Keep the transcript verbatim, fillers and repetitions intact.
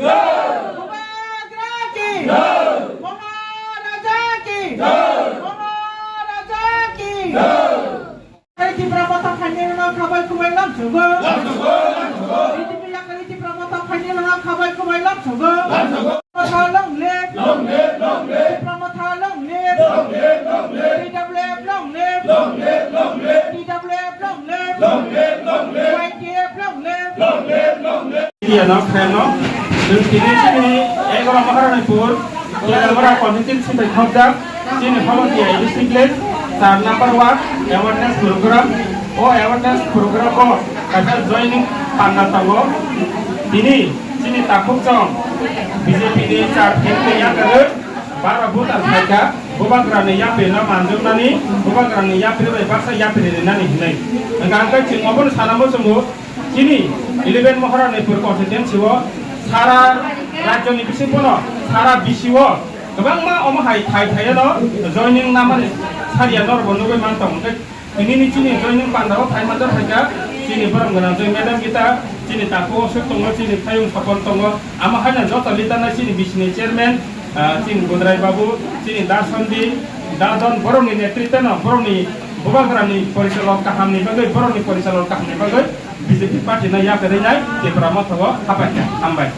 Bubagra ki! Jai! Maharaja ki! Jai! Maharaja ki! Jai! Tipra Motha phainai rwno khabai khubai lamsogo. Lamsogo, lamsogo. Riti pila kali Tipra Motha phainai rwno khabai khubai lamsogo. Lamsogo. Motha long live. Long live, long live. Tipra Motha long live. Long live, long live. T W F long live. Long live, long live. T W F long live. Long live, long live. Y T F long live. Long live, long live. Iya no, kaya no. Chwng tini chini Egaroa Maharanipur, Egaroa constituency bai khobjak, chini Holondia district le char number ward awareness program. O awareness program o kaisa joining panda tongo. Tini chini takhuk chong B J P ni char phil twi yakarwi bara voter phaikha, bubagrani yapri no manjuknani, bubagrani yapri bai baksa yapri rinani hinwi. Hwnkha hwnkhe chwng obono sana muchungo, chini eleven Maharanipur constituency o sara rajyoni bising bono sara bisi o kwbangma omo hai thai thai no joining namani sariya norok bo nugwi man tongo. Tini ni chini joining panda o phai manjak phaikha chini borom gwnang joi Madam Gita, chini takhuk o swk tongo, chini thayung sopon tongo, amo haino joto leader nai chini bisini chairman, ah, chini Budrai Babu, chini Da Sondi, Da Don, borokni netritwno, borokni bubagrani porichalok kahamni bagwi, borokni porichalok kahamni bagwi B J P party no yakarwi nai Tipra Motha o hapaikha. Hambai.